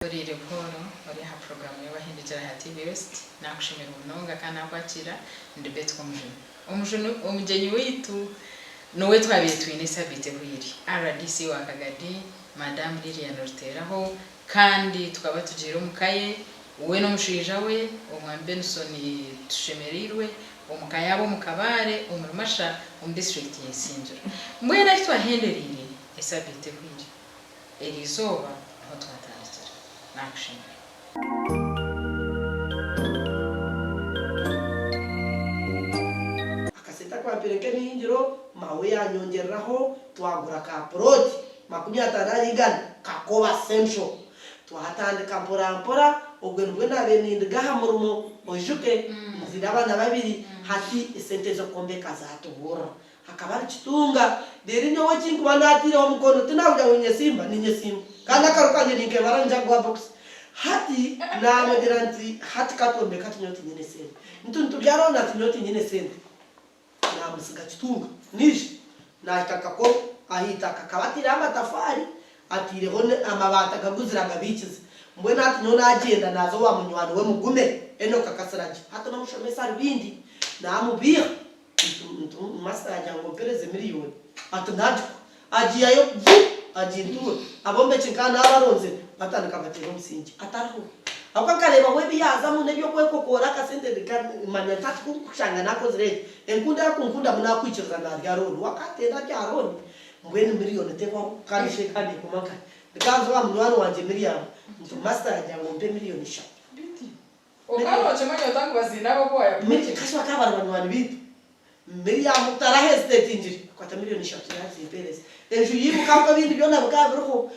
Oriire buhooro ori aha puroguraamu y'Obahindukire aha TV West. Naakushemererwa munonga kandi naakwakiira. Ndi Betty Komujuni. Omujuni, omugyenyi waitu niwe twabaire twine esabiiti ehweire, rdc wa Kagadi, Madam Lilian Ruteeraho kandi tukaba tugiire omu ka ye, we n'omushaija we, Omwami Benson Tushemereirwe, omu ka yaabo omu Kabale omuri Masha omu disiturikiti ya Isingiro. Mbwenu ahi twahendereire esabiiti ehweire, Eri izooba niho twatandikira. Naakushemera. Akasente aku bampiire nk'emihingiro, maawe yaanyongyereraho twagura ka puroti 50 ahari igana, Kakoba Central. Twatandika mpora mpora, obwo nibwo naabaire nindiga aha murimo, oijuke nzaire abaana babiri, hati esente z'okwombeka zaatuburira. Akaba ari kitunga. Reero nyowe eki nkuba naataireho omukono, tinakugira ngu ninyesimba, ninyesimba. Kandi akaro kangye ninkebara ni Jaguar box. Hati naamugira nti, Hati ka twombeke hati nyowe tinyine sente. Nti nitubyara onu ati nyowe tinyine sente. Naamutsiga kitunga. Naija, naahika Kakobe aha itaka akaba ataireho amatafaari, ataireho amabaati agaguzire agabiikize. Mbwenu hati nyowe naagyenda naaza owa munywani we Mugume, Enock Akasiragye. Hati n'omushomesa ahari Bindi. Naamubiiha. Nti master yagira ngu ompereze miriyoni ati nagikuha agihayo vu agintuura abombeki nka nabaronzire batandika bateera omusingi atariho ahabw'okuba nkareeba we ebiyazamu nebyokwekokoora akasente manya nti hati kunkushanga nakozire eki enkunda yakunkundamu nakwikiriza narya loan we akatenda arya loan mbwenu miriyoni tehwaho kandi shi eka nekoma nkahi nkanza owa munywani wangye Miriam nti master yagira ngu ompe miriyoni ishatu. Okaba nokimanya ota ngu baziine abo obu wayaprochinga? Kashi bakaba bari banywani baitu. Miriam tarahesitatingire, akwata miriyoni ishatu yazimpereza. Enju yaimuka ahabw'okuba ebindi byona bikaba biriho,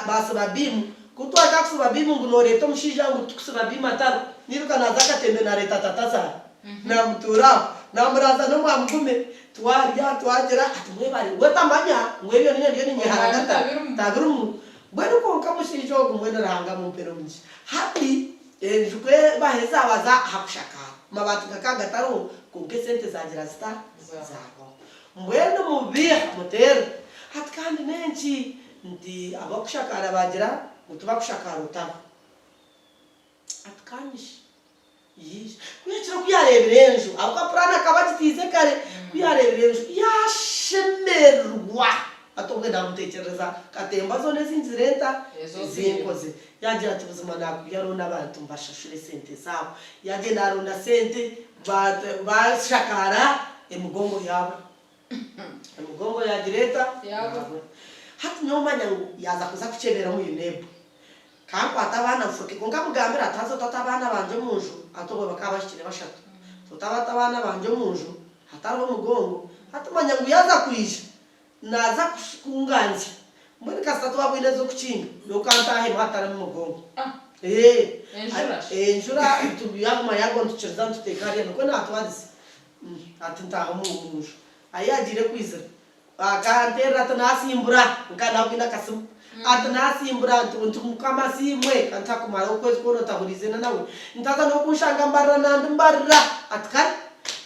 baasiba biimu. Ku twahika kusiba biimu ngu nooreeta omushaija ngu tukusiba biimu atariho, nairuka naaza akatembe naareeta tatazaara. Naamutuura aho, naamuraaza n'omwa Mugume, twarya twagira ati mwebare. We tamanya ngu ebyo niinye ndiyo ninyeharagata, tabirimu. Mbwenu kwonka omushaija ogu mbwenu Ruhanga amumpere omugisha. Hati Enju ku baheza baza aha kushakaara. Amabaati gakaba gatariho kwonka esente zaagira zita? Zaabaho. Mbwenu mubiiha muteerwe. Hati kandi n'enki? Nti abakushakaara baagira ngu tibakushakaara otariho. Ati kanyije. Yaija. Ku yaakira ku yaareebire enju, ahabw'okuba puraani akaba agitiize kare, ku yaareebire enju yaashemererwa. Hati obwe naamuteekyerereza katemba zoona ezi ngizire nta? Ezi nkozire. Yaagira ati, Buzima naakubya roona abantu mbashashure esente zaabo. Yaagyenda aronda sente, baashakaara, emigongo yaabura. Emigongo yaagira eta? Yaabura. Hati nyowe manya ngu yaaza kuza kukyebera omu UNEB. Ka nkwate abaana nfuruke. Kwonka mugambire ati, Haza otate abaana bangye omu nju, hati obwo bakaba bahikire bashatu. Otabata abaana bangye omu nju hatariho mugongo. Hati manya ngu yaaza kwija, Naaza kunganzya. Mbwenu kasita twabwine ez'okukinga, nyowe ka ntaahemu hatarimu mugongo. Ee, enjura yaaguma yaagwa nitukiriza nituteeka hariya nikwo naatwarize. Ati ntaaha omu nju. Ahi yaagiire kwizira, akanteerera ati naatsimbura, nka naabwine akasimu. Ati naatsimbura nti nti Mukama asiimwe, ka ntakumara okwezi kwona otahuriize na nawe. Nti haza n'okunshanga mbarira nandi mbarira. Ati kare.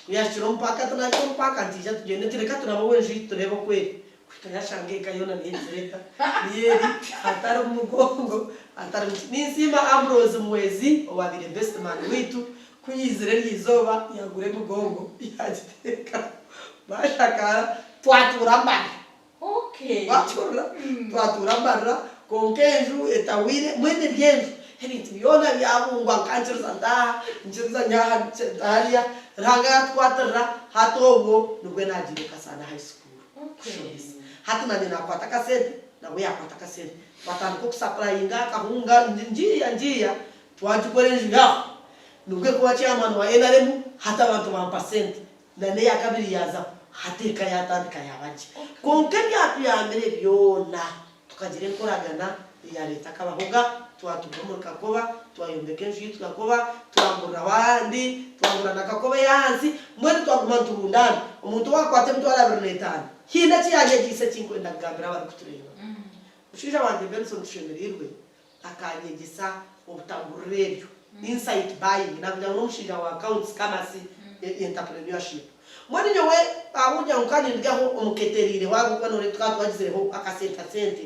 Ku yaahikire omu paaka ati naahika omu paaka nti ija tugyende nti reka turabe ow'enju yaitu tureebe oku eri. Kuhika yaashanga eka yoona niyo egizire eta, niyo eri hatarimu mugongo hatarimu ki. Ninsiima Ambrose Muhwezi owaabaire best man waitu ku yaizire eryo izooba yaagura emigongo yaagiteekaho baashakaara twatuura Mbarara. Twatuura twatuura Mbarara kwonka enju etahwaire mbwenu eri enju ebintu byona byabungwa nka nkiriza ntaaha nkiriza nyaaha hariya Ruhanga yatukwatirira hati obwo nibwo nagiire Kasaana high school kushomesa hati nanye nakwata akasente nawe yakwata akasente twatandika okusapurayinga akahunga ngiiya ngiiya twagikora enju yaaho nibwo kuba chairman wa nrm hati abantu bampa sente Na n'eya kabiri yaazaho, hati eka yaatandika yaaba gye. Kwonka ebyatuyambire byona, tukagira enkoragana eya Leta Kabahoga, twatuura omuri Kakoba, twayombeka enju yaitu Kakoba, twaguriraho ahandi, twagura na Kakoba ey'ahansi, mbwenu twaguma niturundaana. Omuntu owaakukwata emitwaro 25, haine eki yaanyegyeise eki nkwenda kugambira abarikutureeba. Mushaija wangye Benson Tushemereirwe Akanyegyesa obutagurira ebyo, insight buying, nakugira ngu n'omushaija wa accounts, commerce, entrepreneurship. Mbwenu nyowe ahabw'okugira ngu nkaba nindigaho omuketereire waaba okuba noreeba tukaba twagizireho akasente sente,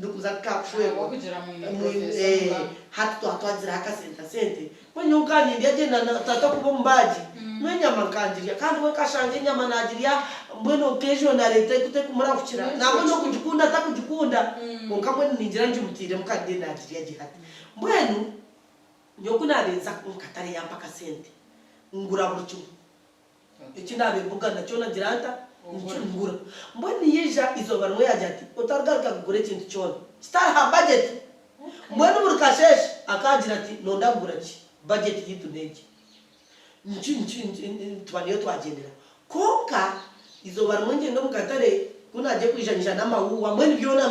ndikuza nka kushwerwa. Ahabw'okugira mwine professor omuba. Hati twaba twagireho akasente sente mbwenu nyowe nka nindya gye na tata kuba omubaagi nyowe enyama nkangirya kandi we nkashanga enyama nagirya mbwenu nkejo nareeta tekumurahukira nambwenu okugikunda atakugikunda kwonka mbwenu ningira ngimutiiremu kandi nagirya gye hati mbwenu nyowe ku naabaire nza omu katare yampa akasente ngura buri kimwe. Eki naabaire mbugana kyona ngira nta? Ngura. Mbwenu yaija eizooba rimwe yaagira ati, Otarigaruka kugura ekintu kyona kitari aha bajeti. Mbwenu buri kasheeshe akaagira ati, Nooyenda kugura ki? Bajeti yaitu n'egi. Tuba niyo twagyenderaho. Kwonka eizooba rimwe ngyenda omu katare, ku naagiye kwija nyija n'amahuuhwa mbwenu byona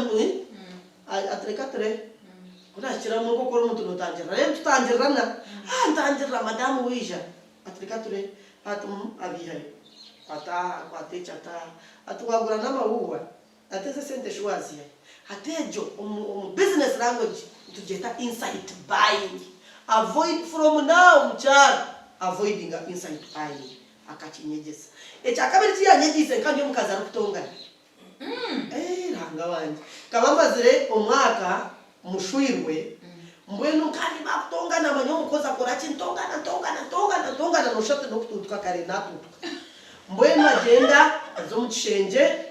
ati reka tureebe. Ku naahikire hamwe nk'oku ori omuntu nootangirira, reero tutangirirana, ntangirira madamu waija. Ati reka ture ati abiihayo ati aha akwata eki ati aha ati wagura n'amahuuhwa ati ezi esente shi waziihahe hati egyo omu business language nitugyeta insight buying avoid from now mukyara avoidinga insight buying akakinyegyesa ekyakabiri eki yanyegyeise nka ndi omukazi arikutongana Eeh Ruhanga wangye. Nkaba mazire omwaka mushwirwe, mbwenu nkaba nibakutongana manya omukozi akora ki ntongana ntongana ntongana ntongana noshusha oti nokutuutuka kare natuutuka. Mbwenu agyenda aza omu kishengye,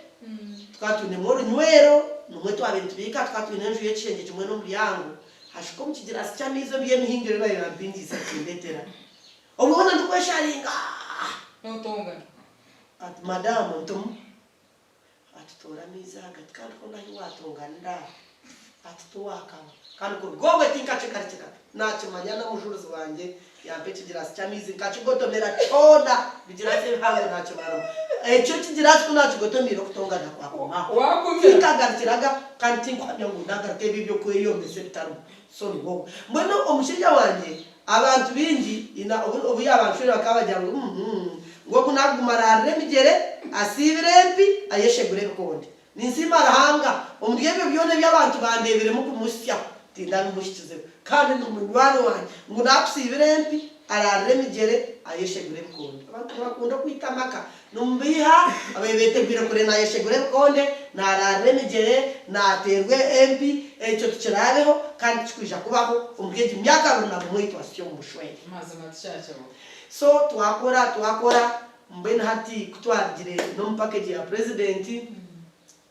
tukaba twinemu orunywero nimwo twabaire nitubiika tukaba twine enju y'ekishengye kimwe n'omuryango, hashuka omu kigiraasi ky'amaizi eby'emihingiro ebi baabaire bampingiise akindetera. Obwo hoona ndikwesharinga. Notongana. Ati madaamu ntumu. Ati toora amaizi aga ati kandi hoona ahi waatonganira aha ati tiwaakaba. Kandi kuruga obwe tinkakigarukira naakimanya n'omujurizi wangye yampa ekigiraasi ky'amaizi nkakigotomera kyona bigiraasi ebihango naakimaramu. Ekyo ekigiraasi ku naakigotomiire okutongana kwakomaho. Waagumira. Tinkagarukiraga kandi tinkuhamya ngu naagaruka ebi eby'okweyombesa ebitarimu. So nibwo obwo. Mbwenu omushaija wangye Abantu baingi ina obu obu yaabanshwire bakaba bagira ngu uhmm ngu ogu naakuguma araarire emigyere, asiibire empi, ayeshegure ebikonde. Ninsiima Ruhanga omuri ebyo byona ebi abantu bandeebiremu kumuhitsyaho, tindabimuhikizeho. Kandi ni munywani wangye ngu naakusiibira empi, araarire emigyere, ayeshegure ebikonde. Abantu nibakunda okwita amaka. Nimubeiha abaire betegwire kure nayeshegura ebikonde, naraarira emigyere, nateerwa empi, ekyo tikiraabeho kandi tikikwija kubaho omuri egi myaka 21 ei twasitsya omu bushwere. Mazima tikyakibaho. So twakora twakora mbwenu hati kutwarugire n'omu package ya president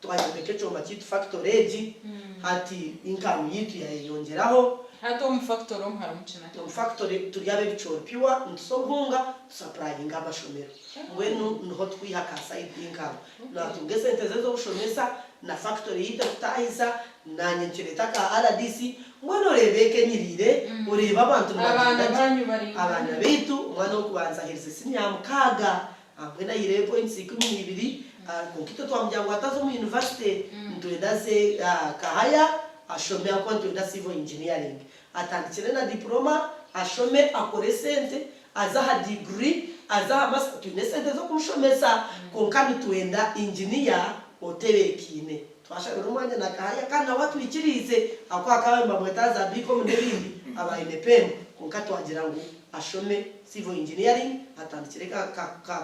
Twayombeka ekyoma kyaitu factory egi, hati income yaitu yayeyongyeraho. Hati omu factory omu harimu ki na ki? Omu factory turi ab'ebicoori pure, nitusa obuhunga, tusapurayinga amashomero. Mbwenu niho tukwiha ka side income. Natunga esente ze ez'obushomesa, na factory yaitu ekutaahiza, nanye nkireeta aka rdc, mbwenu oreeba eka enyiriire, oreeba abantu Abaana nibagyenda gye. banyu bari nkahi? Abaana baitu, omwana ow'okubanza aherize siniya mukaaga, Mbwenu aihireyo points 12, kwonka itwe twamugira ngu ataza omu university, nitwenda aze Kahaya ashome ahakuba nitwenda civil engineering. Atandikire na diploma, ashome akore esente, aze aha degree, aze aha masters, twine esente z'okumushomesa kwonka nitwenda engineer otebeekaine. Twashabira omwanya na Kahaya kandi nawe atwikiriize ahakuba bakaba nibamweta za BCom n'ebindi aba aine pempu kwonka twagira ngu ashome Civil Engineering atandikire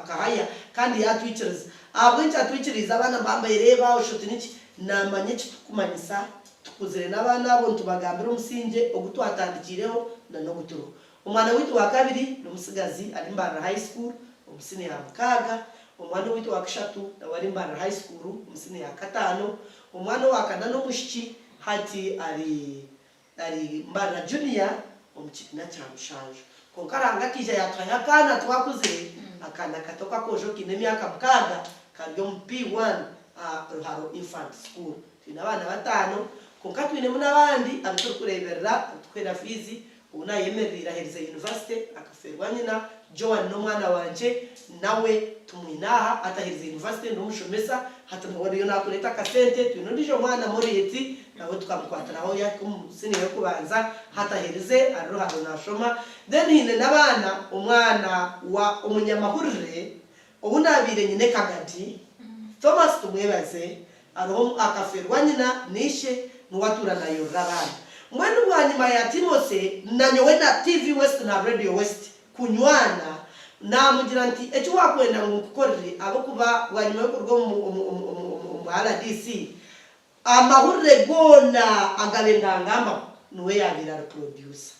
Kahaya kandi yaatwikiriza. Ahabw'enki atwikiriize abaana mbambaire osha oti niki? Naamanya eki turikumanyisa, tukuzire n'abaana abo nitubagambira omusingye ogu twatandikiireho na n'ogu turiho. Omwana waitu wa kabiri n'omutsigazi ari Mbarara High School omu siniya ya mukaaga, omwana owaitu owa kashatu nawe ari Mbarara High School omu siniya ya kataano, omwana owa kana n'omwishiki hati ari ari Mbarara Junior omu kibiina kya mushanju. Kwonka Ruhanga akaija yaatuhayo akaana twakuzire, akaana kato k'akoojo kaine emyaka mukaaga kari omu P1 aha Ruharo Infant School. Twine abaana bataano, kwonka twinemu n'abandi abu turikureeberera abu turikuheera fiizi. Ou naayemerereire aherize yunivasite akafeerwa nyina, Joan n'omwana wangye nawe tumwine aha ataherize yunivasite n'omushomesa hati nawe ariyo naakureeta akasente. Twine ondiijo mwana Moriet nawe tukamukwatiraho yaahika omu siniya y'okubanza hati aherize ari Ruharo naashoma. Then haine n'abaana omwana wa omunyamahurire Ou naabaire nyine Kagadi, Thomas Tumwebaze, ariho akafeerwa nyina na ishe, niwe atuura naayorora abaana. Mbwenu bwanyima ya Timothy na nyowe na TV West na Radio West kunywana, naamugira nti, Eki waakwenda ngu nkukorere ahabw'okuba bwanyima y'okuruga omu rdc, Amahurire goona agabaire nangambaho niwe yaabaire ari producer.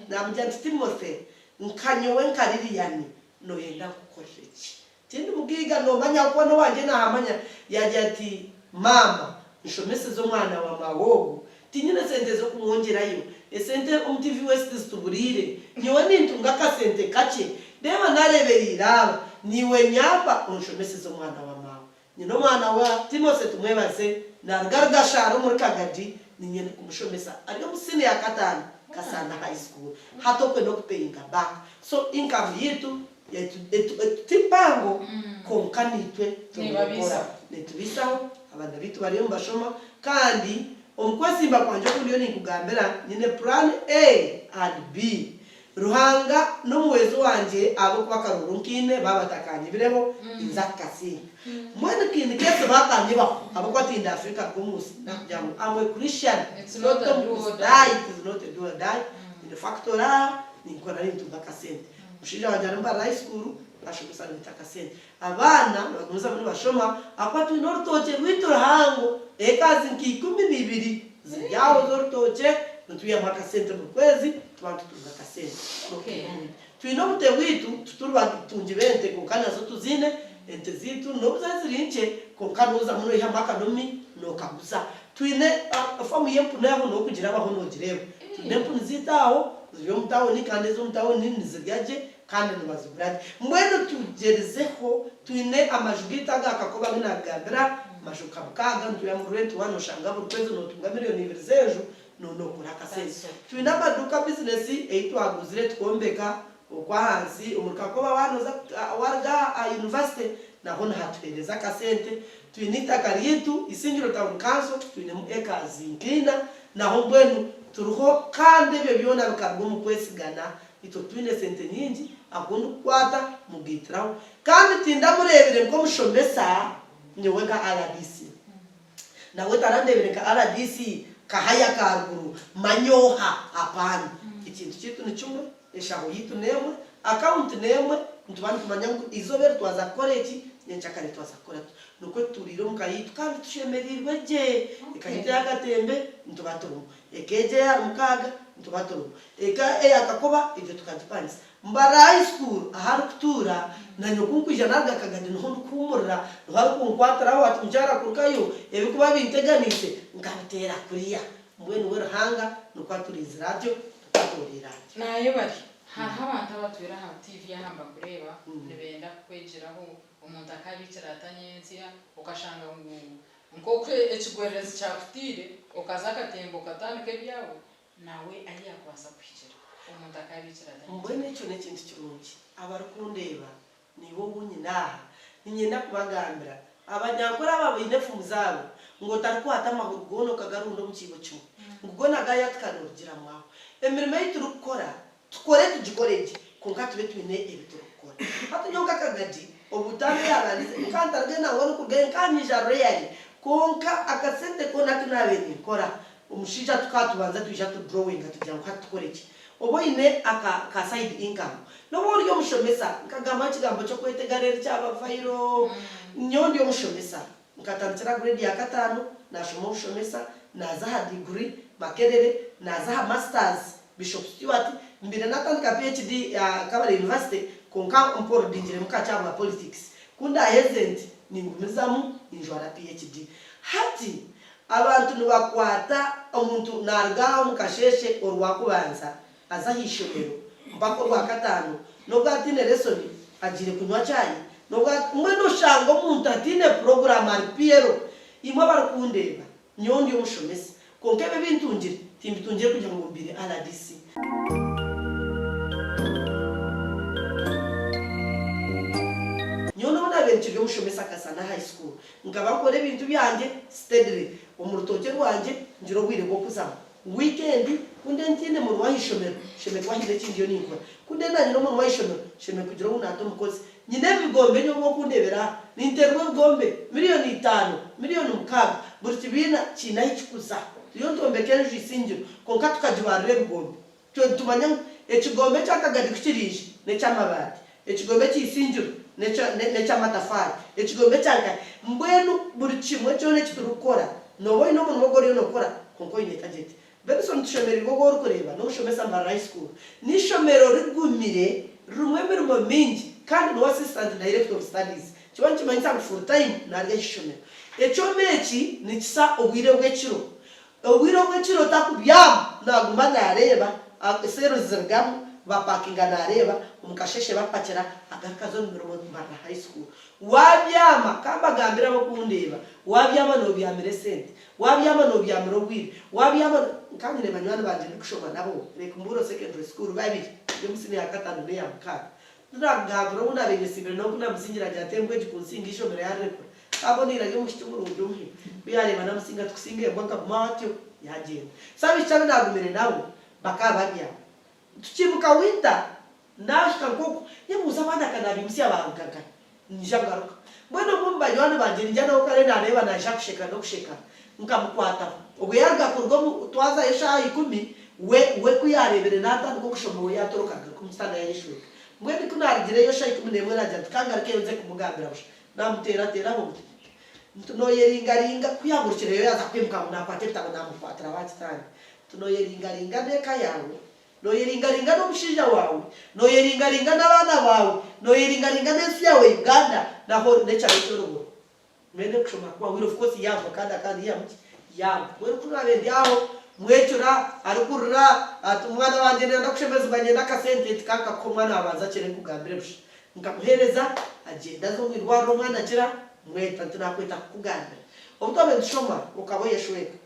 Naamugira nti, Timothy, nka nyowe nka Lilian nooyenda nkukorere ki? Tindi mugaiga noomanya ahabw'okuba n'owangye naahamanya. Yaagira ati, Maama, nshomeseze omwana wa maawe ogu, tinyine sente z'okumwongyerayo. Esente omu TV West zituburiire. Nyowe nintunga akasente kakye. Reeba naareebereire aba. Niiwe nyamba onshomeseze omwana wa maawe. Nyine omwana wa Timothy Tumwebaze naruga Rugashara omuri Kagadi ninye ndikumushomesa ari omu senior ya katano Kasanda high school hati okwe nokupayinga back so income yitu ti mpango kwonka nitwe turikukora netubisaho abaana bitu bariyo nibashoma kandi omukwesimba kwangye oku ndiyo ninkugambira nyine plan A and B Ruhanga n'omuhwezi wangye ahabw'okuba akaruuru nkaine baaba batakanyibireho ninza kukasinga. Mbwenu in case baakanyibaho ahabw'okuba tindafeeka ruga omu nsi nakugira ngu am a Christian It's not not a do or omukristaayo die. it is not a do or die nyine factory aha ninkora nintunga akasente. Omushaija wangye ari Mbarara high school nashomesa ninyita akasente. Abaana nibagumizamu nibashoma ahakuba twine orutookye rwaitu ruhango, ekazi nka 12 ziri aho z'orutookye, nitwihamu akasente buri kwezi tuba nitutunga akasente. Twine obute bwaitu, tituri batungi b'ente kwonka nazo tuziine, ente zaitu n'obu zaabaire ziri nkye kwonka noozamu noihamu akanomi nookaguza. Twine faamu y'empunu aho n'okugirabaho noogireeba. Twine empunu zaitu aho ziri omu tawuni kandi ez'omu tawuni nizirya gye Kandi nibazigura gye. Mbwenu tugyerizeho, twine amaju gaitu aga Kakoba agu naakugambira, amaju nka mukaaga, nitureeba ngu rent one oshanga buri kwezi nootunga miriyoni ibiri z'enju, nookora akasente. Twine amaduuka bizinesi ei twaguzire tukombeka okwo ahansi omuri Kakoba waaba nooza waaruga aha yunivasite naho nihatuheereza akasente. Twine eitaka ryaitu, Isingiro Town Council twinemu acres nka ina, naho mbwenu turiho kandi ebyo byona bikaruga omu kwesigana Itwe twine sente nyingi ahu ndikukwata mugaitiraho kandi tindamureebire nk'omushomesa nyowe nka rdc. Nawe tarandeebire nka rdc kahaya ka ruguru manya oha apaana. Ekintu kyaitu ni kimwe, eshaho yaitu n'emwe, akawunti n'emwe, nituba nitumanya ngu eizooba eri twaza kukora eki, nyenkyakare twaza kukora tuti. Nikwo tuturiire omu ka yaitu kandi tushemereirwe gye. Eka yaitu eya Katembe nituba turimu. Eka egyo eya Rumukaaga nituba turimu. Eka eya Kakoba egyo tukagipangisa. Mbarara High School ahu arikutuura, nanye ku nkwija naruga Kagadi niho ndikuhuumurira, niho arikunkwatiraho ati mukyara kurugayo, ebirikuba binteganiise nkabiteera kuriya. Mbwenu we Ruhanga nikwo aturinzire atyo, nikwo atuhuriire atyo. Nayebare. Hariho abantu abatwire aha TV aha nibakureeba nibenda kukwegyeraho, omuntu akaabikira ata nyentsya, okashanga ngu Nk'oku ekigwererezi kyakutaire, okaza akatemba okatandika ebyawe, nawe ahi yaakubaasa kuhikira. Omuntu akaabiikira ata Mbwenu ekyo n'ekintu kirungi. Abarikundeeba, naiwe ou nyine aha, niinyenda kubagambira, Abanyankore aba baine efumu zaabo ngu otarikwata amahuri goona okagarunda omu kiibo kimwe, ngu goona gaayatika noorugiramu aho. Emirimo ei turikukora Tukore tugikore gye kwonka tube twine ebi turikukora. Hati nyowe nk'akagagi obu Taano yaabandize nka ntarugayo nangwa n'okurugayo nka nyija rarely kwonka akasente koona aku naabaire ninkora omushaija tukaba tubanza twija tu drawinga tugira ngu hati tukore ki? Oba oine aka ka side income. N'obu ori omushomesa nkagambaho ekigambo ky'okwetega reero kyaba viral. Nyowe ndi omushomesa Nkatandikira grade ya kataano naashoma obushomesa, naaza aha degree Makerere, naaza aha masters Bishop Stuart, mbaire naatandika PHD aha Kabale University kwonka mporodingiremu kakye ahabwa politics. Ku ndaaheze nti ningumizamu ninjwara PHD. Hati abantu nibakwata omuntu naaruga aha omu kasheeshe orwakubanza aza aha ishomero mpaka orwakataano n'obu ataine lesson agiire kunywa chai n'obu mbwenu oshanga omuntu ataine program ari PLO imwe abarikundeeba nyowe ndi omushomesa kwonka ebi ebintungire timbitungire kugira ngu mbeire rdc. Nyowe n'obu naabaire nkiri omushomesa Kasana High School nkaba nkora ebintu byangye steadily omu rutookye rwangye ngira obwire bw'okuzamu. Wiikendi, ku ndiyo ntaine murimo aha ishomero, nshemereire kuba haine eki ndiyo ninkora. Ku ndiyo naanyine omurimo aha ishomero, nshemereire kugira ou naata omukozi. Nyine ebigombe nyowe okundeebera aha, ninteerwa ebigombe miriyoni itaano, miriyoni mukaaga. Buri kibiina kiine ahi kikuza. Turiyo nitwombeka enju Isingiro, kwonka tukagibarira ebigombe. Itwe nitumanya ngu ekigombe eky'akagari ku kiriija n'eky'amabaati, ekigombe eky'Isingiro n'eky'amatafaari, ekigombe ekya nkahi. Mbwenu buri kimwe kyona eki turikukora. Nooba oine omurimo ogu oriyo nookora kwonka oine tageti. Benson Tushemereirwe ogu orikureeba n'omushomesa Mbarara High School. N'eishomero rigumire ririmu emirimo mingi kandi niwe Assistant Director of Studies. Nikiba nikimanyisa ngu full time naari aha ishomero. Ekyoma eki nikisa obwire bw'ekiro. Obwire obw'ekiro takubyama naguma nareeba seero zirugamu bapakinga nareeba omu kasheshe bapakira agaruka aza omu mirimo Mbarara High School. Wabyama, ka mbagambire ab'okundeeba, wabyama nobyamira esente, wabyama nobyamira obwire, wabyama no. Nka nyine banywani bangye ndikushoma nabo Lake Mburo Secondary School babiri, ndi omu siniya ya kataano n'eya mukaaga. Tinakugambira obu naabaire nyesiibire n'oku namusingira ngira nti embwa egi kunsinga eishomero yaarirekura. Nkaabona ari omwishiki murungi omuhe. Ku yaareeba namusinga ati kusinga embwa nkaguma aho atyo yaagyenda. So abaishiki abu naagumire nabo bakaba babyama. Tukiimuka winter naahika nk'oku nyebuuza abaana ka naabiimutsya baaruga nkahi? Nyija ngaruka. Mbwenu omwe omu banywani bangye niija nawe kare naareeba naija kusheka n'okusheka nkamukwataho. Obwo yaaruga kuruga omu twazayo eshaaha ikumi, we we ku yaareebire naatandika okushoma we yaatoroka agaruka omu kitanda yaayeshweka. Mbwenu ku naarugireyo eshaaha 11 naagira nti ka ngarukeyo nze kumugambira busha. Naamuteerateeraho nti, nti nooyeringaringa. Ku yaagurukireyo yaaza kwimuka ngu naakwata ebitabo naamukwatiraho aha kitanda. Nti nooyeringaringa n'eka yaawe Nooyeringaringa n'omushaija waawe, nooyeringaringa n'abaana baawe, nooyeringaringa n'ensi yaawe Uganda naho n'ekyaro eky'oruguru. Mbwenu okushoma kwahwire of course yaagwa kandi akaba niihamu ki? Yaagwa. Mbwenu ku naabaire ndi aho mwecura arikurira ati omwana wangye nenda kushemezibwa nyenda akasente nti ka nkakuhe omwana waabanza akire nkugambire busha. Nkamuheereza agyenda aza omu irwariro omwana akira, mweta nti naakweta kukugambira. Obu twabaire nitushoma okaba oyeshweka.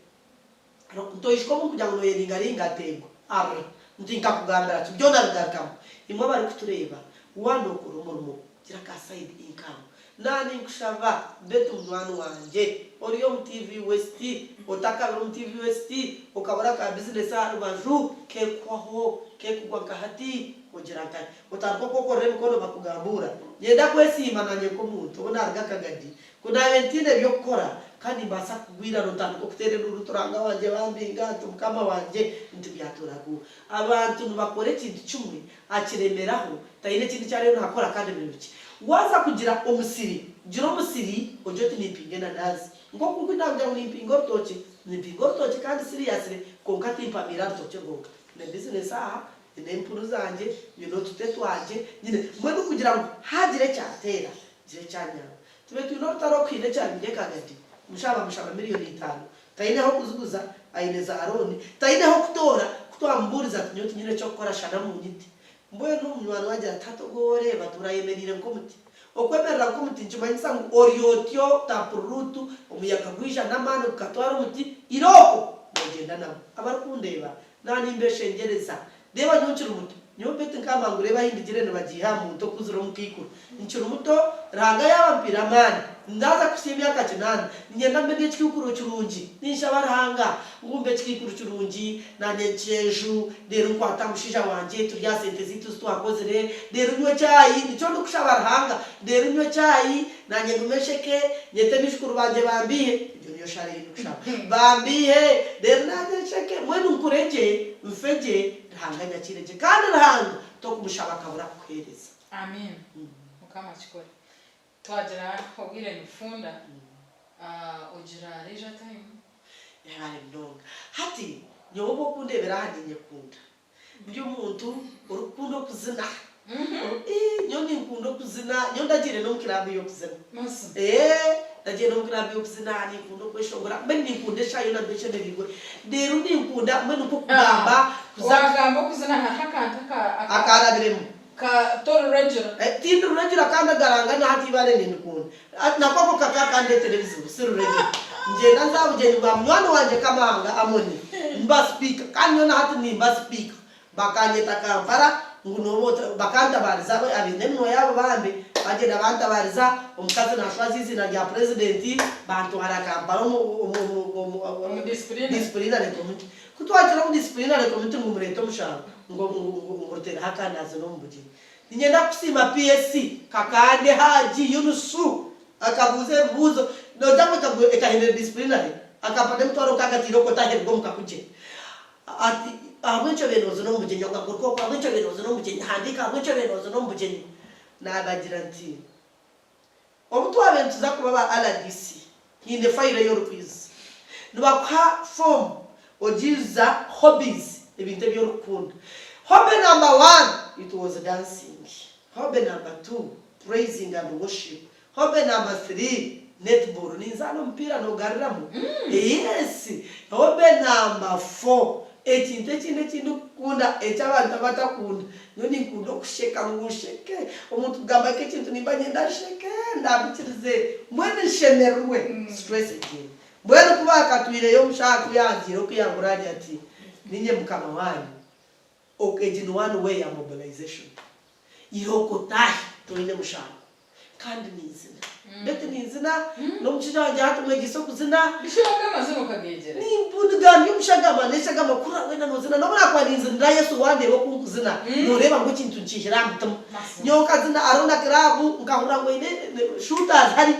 Ntoishwa obu nkugira ngu noyeringaringa ati ego, arr, nti nkakugambira ki, byona bigarukamu. Imwe abarikutureeba, waaba nokora omurimo, gira ka side income. Naaba ninkushaba, Betty munywani wangye, ori omu TV West, otakabire omu TV West, okabura ka business aha rubaju, kekuhwaho, kekugwa nka hati, ogira nkahi? Otandika okwokorera emikono bakugambuura. Nyenda kwesiima nanye nk'omuntu, obu naruga Kagadi, Ku naabaire ntaine by'okukora, ka nimbaasa kugwa eiraro ntandike okuteera enduuru nti, Ruhanga wangye bambinga, nti Mukama wangye, nti byatuuragu. Abantu nibakora ekintu kimwe, akiremeraho, taine ekindi eki ariyo naakora kandi biri bikye. Waaza kugira omusiri, gira omusiri ogire oti nimpinga enanansi. Nk'oku nku naakugira ngu nimpinga orutookye, nimpinga orutookye kandi seriously kwonka timpamiire aha rutookye rwonka. Nyine bizinesi aha, nyine empunu zangye, nyine otute twangye, nyine mbwenu kugira ngu haagira ekyateera, gira ekyanyamba. Tube twine orutaro okuhiina ekyabire Kagadi, omushaho bamushaba miriyoni itaano, taine h'okuziguza, aine za looni, taine h'okutoora, ku twamubuurize ati nyowe tinyine ky'okukora shana munyite. Mbwenu munywani we agira ati hati ogwo ou oreeba atuura ayemereire nk'omuti. Okwemerera nk'omuti nikimanyisa ngu ori otyo tampururuutu, omuyaga gwija n'amaani gukatwara omuti, irooko noogyenda nagwo. Abarikundeeba naanimbeshengyereza Reeba nyowe nkiri muto, nyowe Betty nkamba ngu reeba ahi ndigire nibagiiha aha muntu okuzire omukaikuru. Nkiri muto, Ruhanga yaaba ampaire amaani, naaza kuhitsya emyaka kinaana, niinyenda mbe ndi ekikaikuru kirungi. Ninshaba Ruhanga ngu mbe ekikaikuru kirungi, naanye nkye enju, reero nkwate aha mushaija wangye turye aha sente zaitu ezi twakozire, reero nywe chai, nikyo ndikushaba Ruhanga, reero nywe chai, naanye ngume nsheke, nyete baijukuru bangye bambiihe, egyo niyo shara ei ndikushaba, bambiihe, reero naanye nsheke, mbwenu nkure gye. Nfe gye, Ruhanga anyakiire gye. Kandi Ruhanga tokumushaba akabura kukuhereza. Amiina mukama akikore. Twagira obwire nibufunda ogira leisure time? Yebare munonga. Hati nyowe obu okundebera aha ninyekunda. Ndi omuntu orikukunda okuzina. Nyowe ninkunda okuzina, nyowe ndagiire n'omu club y'okuzina. Eeh ndagiire n'omu club y'okuzina, ninkunda okweshongora, mbwenu ninkunda eshaaha yoona mbe nshemereirwe. Reero ninkunda mbwenu nk'okugamba kuza. Waagamba okuzina hariho akantu aka. Akaarabiremu. Ka tori regular. Tindi regular kandi agaranga na hati eibaare nindikunda. Nako ako kakaba kandeetera ebizibu, si regular. Ngyenda nza aha bugyenyi bwa munywani wangye Kamahanga Amoni, mba sipiika kandi nyowe na hati nimba sipiika. Bakanyeta Kampala ngu nooba ota, bakantabaariza abo abaine eminwa yaabo bambi, bagyenda bantabaariza, omukazi naashwaza eiziina rya purezidenti, bantwara Kampala omu omu omu omu Omu disciplinary. disciplinary committee. Ku twahikire omu disciplinary committee ngu mureete omushango, ngu ngu ngu ngu Ruteeraho akandazi n'omu bugyenyi. Niinyenda kusiima PSC Kakande Haji Yunusu akabuuza ebibuuzo, noogira ngu ekahindura disciplinary, akampa n'emitwaro nkaaga atiire okwo otaheerwa omu kakugye. Ati, Ahabw'enki obaire noozina omu bugyenyi? Okagaruka okwo, ahabw'enki obaire noozina omu bugyenyi? Handiika, ahabw'enki obaire noozina omu bugyenyi? Naabagira nti, Obu twabaire nituza kuba ba rdc, haine fayiro ei orikwijutsya. Nibakuha form ogiijuza hobbies, ebintu ebi orikukunda. Hobby number one, it was dancing. Hobby number two, praising and worship. Hobby number three, netball, ninzaana omupiira noogaruramu? Yes! Hobby number four, ekintu ekindi eki ndikukunda eki abantu abatakunda, nyowe ninkunda okusheka ngu nsheke, omuntu kugamba nk'ekintu nimba niinyenda nsheke ndambikirize mbwenu nshemererwe, stress egyende. Mbwenu ku baakatwireyo omushaija ku yaagiire oku yaahurira agira ati, Niinye mukama waanyu, egi ni one way ya mobilization. Irooko otaahe toine mushango. Kandi ninzina. Beitu ninzina, n'omushaija wangye hati mwegyese okuzina. Bishe wonka amazina okageegyera. Nimbuniga ndi omu shagama, n'eshagama kurira weena noozina. N'obu naakuba ninzinira Yesu wandeeba oku nkuzina, nooreeba ngu ekintu nkiihire aha mutima. Nyowe nkazina hariho na kiraabu nkahurira ngu eine shooters hari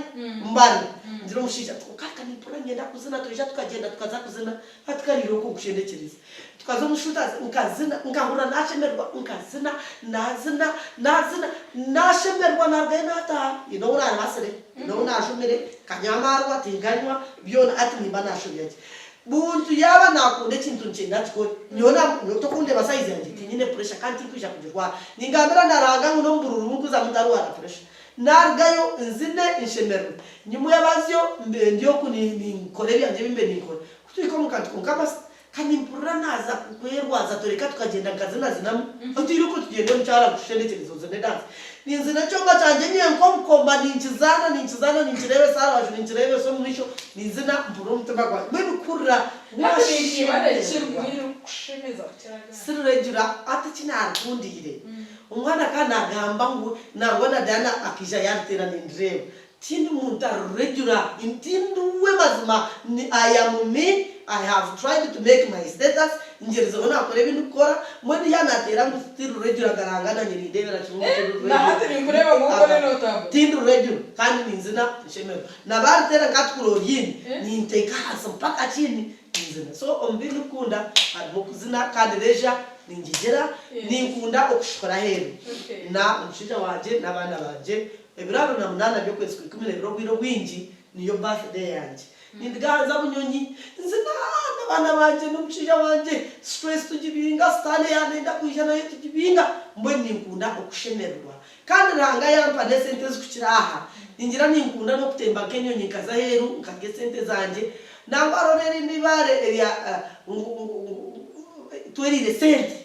mbare. Ngira omushaija nti kwonka ka nimpurira niinyenda kuzina twija tukagyenda tukaza kuzina hati ka niirooko nkushendekyereze. Tukaza omu shooters nkazina nkahurira nashemererwa nkazina nazina nazina nashemererwa narugayo nataaha haine obu naribasire haine obu najumire nkanywa amaarwa tinkanywa byona hati nimba nashobya ki? Buntu yaaba nakunda ekintu nikyenda akikore nyowe nyowe tokundeeba size yangye tinyine pressure kandi tinkwija kugirwara ningambira na Ruhanga ngu n'omubururu bunkuzamu ntarwara pressure Narugayo nzine nshemererwe, nyimwebazyo mbe ndi oku ninkora ebyangye ebi mbe ninkora. Ku tuhika omu kantu kwonka ka nimpurira naaza kwerwaza tureka tukagyenda nkazinazinamu. Otwire okwo tugyende mukyara nkushendekyereze ozine dance. Ninzina ekyoma kyangye nyenka obukoma ninkizaana ninkizaana ninkireebesa aha rubaju ninkireebesa omu maisho ninzina mpurira omutima gwangye mbwenu kuhurira washemererwa. Siriregira hati eki narikundiire. Omwana akaba naagamba ngu nangwa na Diana akaija yaariteera nindireeba. Tindi muntu ari regular, tindi we mazima, I am me, I have tried to make my status, ngyerizeho naakora ebi ndikukora, mbwenu yaaba naateera ngu tindi regular nkaranga nanye nindeebera kimwe ngu tindi regular. Tindi regular kandi ninzina nshemererwa. Na baariteera nkatukura oryine, ninteeka ahansi mpaka kiini Ninzina. So omu bi ndikukunda harimu okuzina kandi leisure ningigira. Ninkunda okushuhura aheeru na omushaija wangye n'abaana bangye. Ebiro 28 by'okwezi kwa Ikumi-n'ebiri obwire obwingi niyo birthday yangye. Nindiga aha nza Bunyonyi nzina n'abaana bangye n'omushaija wangye. Stress tugibinga, sitaane yaanenda kwija nayo tugibinga. Mbwenu ninkunda okushemererwa. Kandi Ruhanga yampa n'esente ezikukira aha, ningira ninkunda n'okutemba nk'enyonyi nkaza aheeru nkarya esente zangye. Nangwa hariho n'erindi eibaare erya ngu ngu tweriire esente,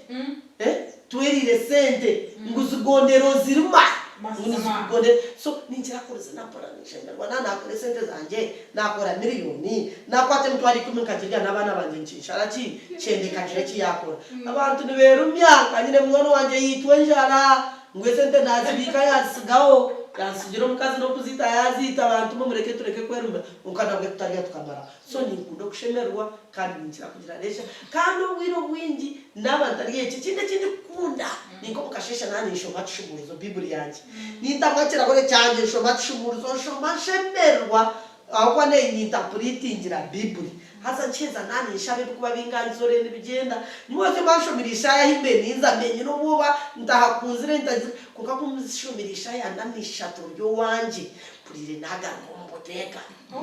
tweriire esente ngu zigondere ozirima, ngu nizikugondera. So ninkira kurizina mpora ninshemererwa naaba naakora esente zangye, naakora miriyoni, naakwata emitwaro ikumi nkagirya n'abaana bangye nikinshara ki, kyenda ekagira eki yaakora. Abantu nibeerumya nka nyine munywani wangye yaitwa enjara. Ngu esente nazibiika yazitsigaho, yazitsigira omukazi n'okuziita yaziita, bantu mwe mureke tureke kwerumira kwonka nabwe tutarya tukamaraho. So ninkunda okushemererwa kandi ninkira kugira leisure kandi obwire obwingi naaba ntari ekyo. Ekindi eki ndikukunda ninka omu kasheeshe naaba ninshoma kishumuurizo Baiburi yangye, nintamu ekirahure kyangye nshoma kishumuurizo nshoma nshemererwa Ahabw'okuba nenyintapuritingira Bibuli. Haza nkiheza naaba ninshaba ebirikuba bingangiza oreeba nibigyenda. Nyowe otyo mba nshomire ishaaha ahi mbaire ninza mbe nyine obwoba ntahakunzire ntagizire kwonka ku nshomire ishaaha na n'ishatu ruri owangye mpuriire naagaruka omu buteeka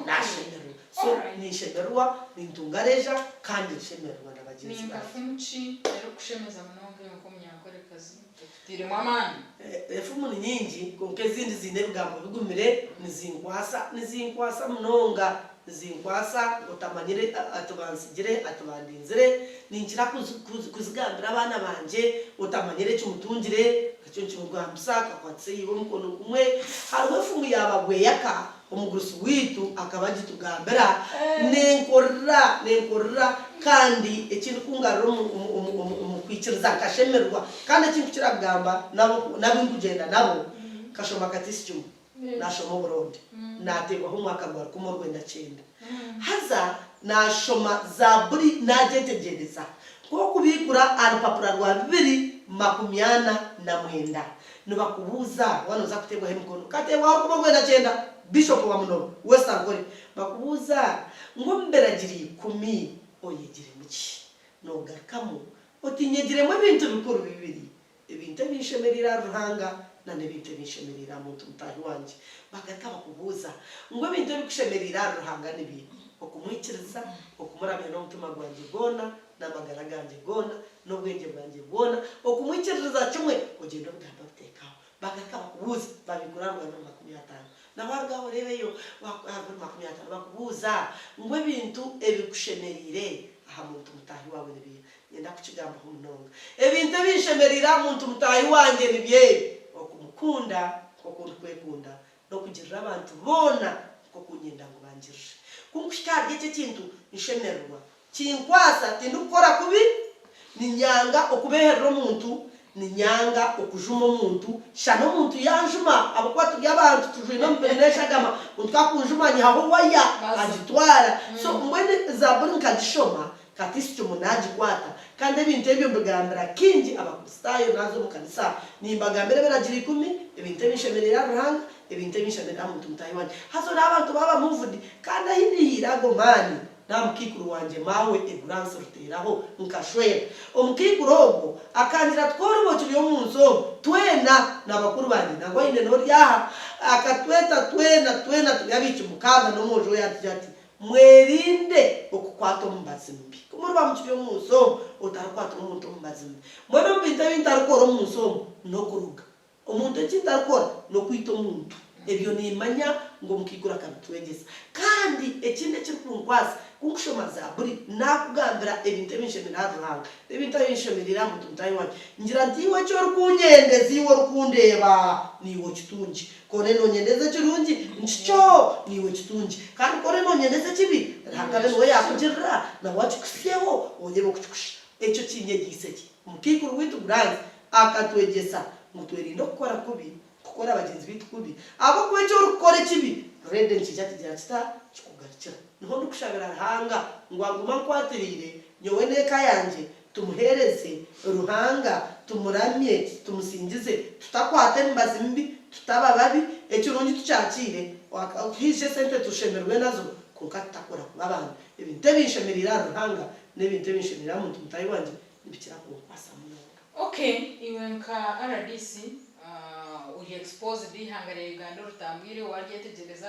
naashemererwa. So ninshemererwa, nintunga leisure kandi nshemererwa na bagyenzi Ni nka bangye. fumu ki erikukushemeza munonga iwe nk'omunyankorekazi? Ekutairemu amaani. Efumu ni nyingi kwonka ezindi ziine ebigambo bigumire nizinkwasa nizinkwasa munonga nizinkwasa otamanyire ati bansigire ati bandinzire ninkira kuzigambira abaana bangye otamanyire ekimutungire nakyo nikimugambisa akakwatisa iwe omukono gumwe hariho efumu ya Bagweyaka Omugurusi waitu akaba agitugambira, Nenkorera, nenkorera, kandi ekindikungarura omu kwikiriza nkashemererwa, kandi eki nkukira kugamba n'abu nkugyenda nabo, nkashoma katisitimu, nashoma oburundi, nateebwaho omwaka gwa rukumi orwenda kyenda. Haza nashoma Zaaburi nagyetegyereza, nk'okubiikura aha rupapura rwa 249. Nibakubuuza waaba nooza kuteebwaho emikono. Nkateebwaho rukumi orwenda kyenda, Bishop wa Munono, West Ankole. Bakubuuza ngu omu biragiro ikumi oyegiremu ki? Noogarukamu oti nyegiremu ebintu bikuru bibiri, ebintu ebinshemereire ahari Ruhanga na n'ebintu ebinshemereire aha muntu mutaahi wangye. Bagaruka bakubuuza ngu ebintu ebikushemereire ahari Ruhanga nibiiha? Okumwikiriza, okumuramya n'omutima gwangye gwona, n'amagara gangye goona, n'obwengye bwangye bwona, okumwikiririza kimwe, ogyende obigambe obiteeke aho. Bagaruka bakubuuza, babiikura aha rwa 2050. Na waaruga aho oreebeyo aha 2050 bakubuuza ngu ebintu ebikushemereire aha muntu mutaahi waawe ni biiha? Niinyenda kukigambaho munonga. Ebintu ebinshemereire aha muntu mutaahi wangye nibyo ebi, okumukunda nk'oku ndikwekunda, n'okugirira abantu boona nk'oku nyenda ngu bangirire. Ku nkuhika ahari eki ekintu, nshemererwa. Kinkwasa, tindikukora kubi, niinyanga okubeeherera omuntu, niinyanga okujuma omuntu, shana omuntu yaanjuma ahabw'okuba turi abantu tujwaine omubiri n'eshagama, omuntu ku akunjuma anyihaho waya agitwara. So mbwenu Zaaburi nkagishoma, Katisitimu naagikwata, kandi ebintu ebyo mbigambira kaingi Abakristaayo naaza omu kanisa nimbagambira ebiragiro ikumi, ebintu ebi nshemereire ahari Ruhanga, ebintu ebi nshemereire aha muntu mutaahi wangye. Haza oreeba abantu baaba moved, kandi ahi niihiire ago maani n'aha mukaikuru wangye maawe Eguransi Ruteeraho nkashwera. Omukaikuru ogwo akangira ati, Ku oriba okiri omu nsi omu, twena na bakuru bangye, nangwa haine n'ori aha, akatweta twena, twena turi abaishiki mukaaga n'omwojo we yatugira ati, Mwerinde okukwata omubazi mubi. Ku muriba mukiri omu nsi omu, otarikwatira omuntu omubazi mubi. Mbwenu omu bintu ebi ntarikukora omu nsi omu, n'okuroga. Omuntu eki ntarikukora, n'okwita omuntu. Ebyo nimmanya ngu omukaikuru akabitwegyesa. Kandi ekindi ekirikunkwasa, ku nkushoma Zaaburi, naakugambira ebintu ebi nshemereire ahari Ruhanga, n'ebintu ebi nshemereire aha muntu mutaahi wangye, ngira nti, Iwe eki orikunyeendeza, iwe orikundeeba, niiwe okitungye. Ku ore noonyendeza ekirungi, nkikyo, niiwe kitungye. Kandi ku ore noonyendeza ekibi, Ruhanga abe niwe yaakugirira, nawe akikuhitsyeho, oreebe oku kikushusha. Ekyo kinyegyeise ki? Omukaikuru waitu Grant akatwegyesa ngu twerinde okukora kubi, kukora bagyenzi baitu kubi, ahabw'okuba eki orikukora ekibi, reero nikiija kigira kita? Kikugarukira. Niho ndikushabira Ruhanga ngu agume ankwatiriire, nyowe n'eka yangye, Tumuheereze Ruhanga, tumuramye, tumusingize, tutakwata emibazi mibi, tutaba babi, ekirungi tukyakiire, haije esente tushemererwe nazo, kwonka tutakora kubi abantu. Ebintu ebi nshemereire ahari Ruhanga n'ebintu ebi nshemereire aha muntu mutaahi wangye nibikira kunkwasa munonga. Ok, iwe nka rdc ori exposed eihanga rya Uganda oritambwire waryetegyereza,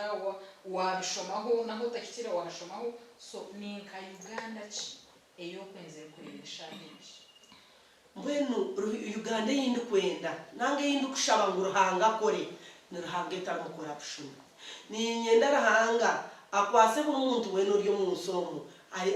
wabishomaho nahu otahikire wahashomaho, so ninka Uganda ki ei okwenzire kureeba eshaaha egi? Mbwenu Uganda ei ndikwenda nanga ei ndikushaba ngu Ruhanga akore ni Ruhanga etarimu corruption. Niinyenda Ruhanga akwase buri muntu weena ori omu nsi omu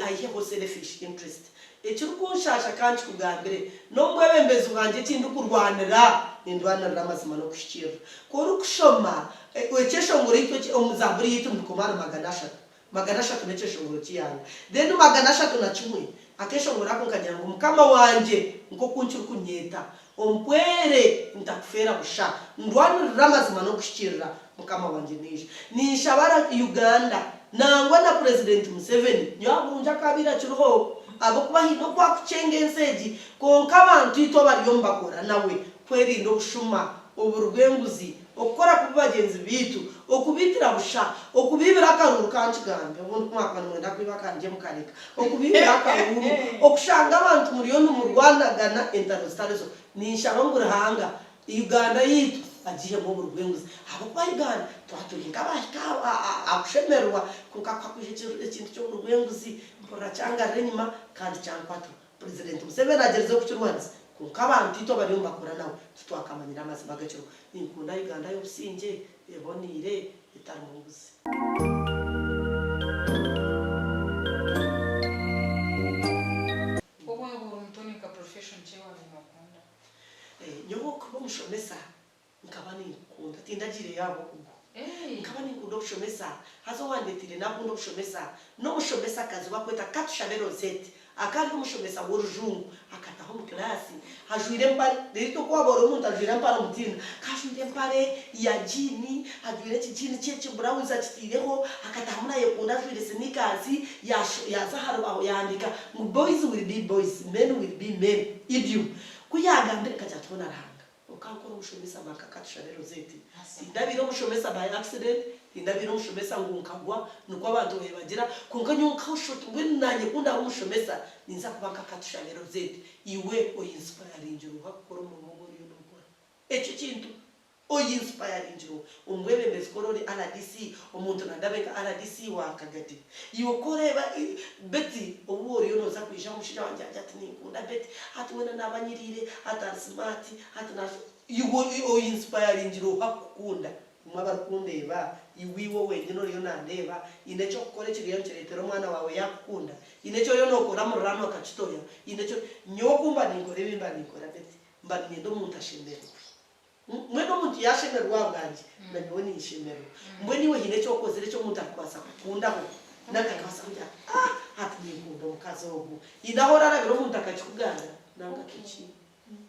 aiheho selfish interest. Ekirikunshasha ka nkikugambire, n'omu bwebembezi bwangye eki ndikurwanira, nindwanirira amazima n'okuhikiirira. Ku orikushoma ekyeshongoro omu Zaaburi yaitu nibikoma ahari 300, 300 n'ekyeshongoro ky'eihanga. Then 301, akeshongoro ako nkagira ngu, Mukama wangye, nk'oku nkirikunyeta, ompwere ntakufeera busha, ndwanirire amazima n'okuhikiirira, Mukama wangye naija. Ninshaba Uganda, nangwa na Purezidenti Museveni, nyowe aburungi akaabaire akiriho, ahabw'okuba haine oku akukyenga ensi egi, kwonka abantu itwe abariyo nibakora nawe, kwerinda obushuma, oburi bw'enguzi, okukora kubi bagyenzi baitu, okubaitira busha, okubaibira akaruuru ka nkigambe, obundi ku mwakuba nimwenda kwiba akangye mukareka, okubaibira akaruuru, okushanga abantu muriyo nimurwanagana entaro zitari zo. Ninshaba ngu Ruhanga Uganda yaitu agihemu oburi bw'enguzi ahabw'okuba Uganda twaba turi nk'abahika aha kushemererwa kwonka ku hakwija ekintu ky'oburi bw'enguzi mpurira kyangarira enyima kandi kyankwatirwa. Purezidenti Museveni agyerizeho kukirwanisa kwonka abantu itwe abariyo nibakora nawe titwakamanyire amazima agakiriho. Ninkunda Uganda y'obusingye, eboneire, etarimu nguzi. Ku waaba ori muto ni nka profession ki ei waabaire nookunda? Nyowe okuba omushomesa Nkaba ninkukunda, tindagiireyo ahabw'okugwa. Nkaba ninkunda obushomesa, haza owandeeteire naakunda obushomesa n'omushomesakazi bakweta Katushabe Rosette. Akaba ari omushomesa w'orujungu, akataha omu kilaasi ajwaire empare, reero itwe ku waaba ori omuntu ajwaire empare omutiina, akaba ajwaire empare ya jiini, ajwaire ekijiini kye ekiburawuzi akitaireho, akatahamu naayekunda ajwaire sinikazi, yaaza aha rubaho yaahandiika ngu boys will be boys, men will be men, idiom. Ku yaagambire nkagira nti hoona Ruhanga. Okankora omushomesa ba nka Katushabe Rosette. Tindabaire omushomesa by accident, tindabaire omushomesa ngu nkagwa, nikwo abantu babaire bagira, kwonka nyowe nka short mbwenu nanye ku ndaabe omushomesa, ninza kuba nka Katushabe Rosette. Iwe oinspiringire oha kukora omurimo ogu oriyo nookora? Ekyo kintu. Oyinsipayaringire omwebembezi ku ori rdc omuntu nandabe nka rdc wa Kagadi iwe ku oreeba Betty ou oriyo noza kwija omushaija wangye agira ati ninkunda Betty ati weena naaba anyiriire ati ari smart ati na iwe oyinsipayaringire oha kukukunda? Imwe abarikundeeba iwe iwe wenyine oriyo nandeeba haine ekyokukora ekiriyo nikireetera omwana waawe yakukunda? Haine eki oriyo nokora muriraanwa akakitoya? Haine eki nyowe ku mba ninkora ebi mba ninkora Betty mba niinyenda omuntu ashemererwe. Mbwenu omuntu yaashemererwa ahabwangye, na nyowe ninshemererwa. Mbwenu iwe haine eki okozire eki omuntu arikubaasa kukukundaho? Nari akabaasa kugira ati, Ah, hati ninkunda omukazi ogu. Haine ahu orarabire omuntu akakikugambira? Nangwa akiki.